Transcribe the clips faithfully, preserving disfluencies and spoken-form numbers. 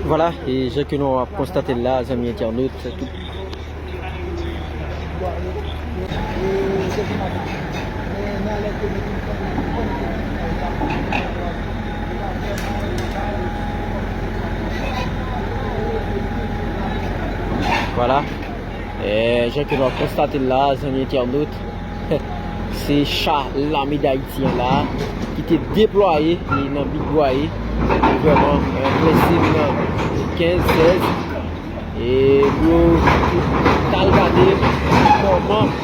Vwala, e jan ke nou ap konstate l la, zanmi entènot, tout Vwala. E, jan ke nou ap konstate l la, zanmi entènot, se cha Lame Dayiti an la, ki te deplwaye, e, nan Big Bwaye, e, vrèman, e, plen zòn kenz sèz, e, pou yo t al gade kòman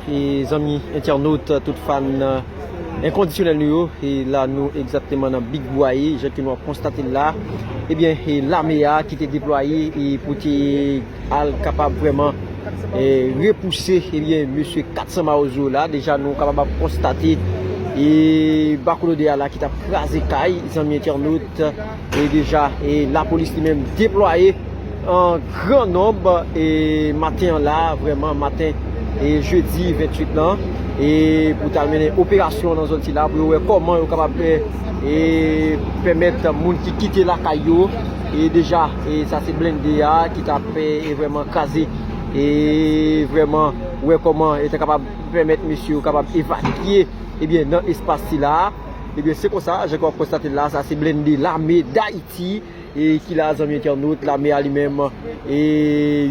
E zanmi entènot, tout fan, e, enkondisyonèl nou yo, e la nou egzakteman nan Big Bwaye, jan ke nou ap konstate l la. Ebyen, e lame a ki te deplwaye, e pou te al kapab vrèman, e, repouse, ebyen, mesye kat san Mawozo la. Deja, nou kapab ap konstate, e, bakolode a la ki t ap kraze kay, zanmi entènot. E deja, e lapolis li menm deplwaye an gran nonb, e maten an la, vrèman, maten, e jedi venntuit lan, e pou t al mennen operasyon nan zòn sila, pou yo wè kòman yo kapab, e, e pèmèt moun ki kite lakay yo, e deja, e sa se blende a ki t ap, e, e vrèman kraze, e vrèman wè kòman e ta kapab pèmèt mesye yo kapab evakye, ebyen, nan espas sila. Ebyen, se konsa, jan ke w ap konstate l la, sa se blende Lame Dayiti, e ki la, zanmi entènot, lame a li menm, e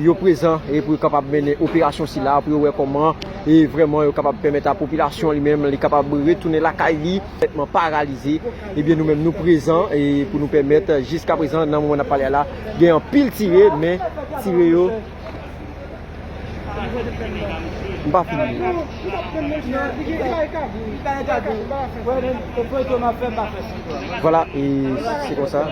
yo prezan, e pou yo kapab mennen operasyon sila, pou yo wè kòman, e vrèman yo kapab pèmèt a popilasyon li menm, li kapab retounen lakay li, konplètman paralize. Ebyen, nou menm, nou prezan, e pou nou pèmèt, jiska prezan, nan moman n ap pale a la, gen anpil tire, men tire yo M pa fini. Vwala, e se konsa.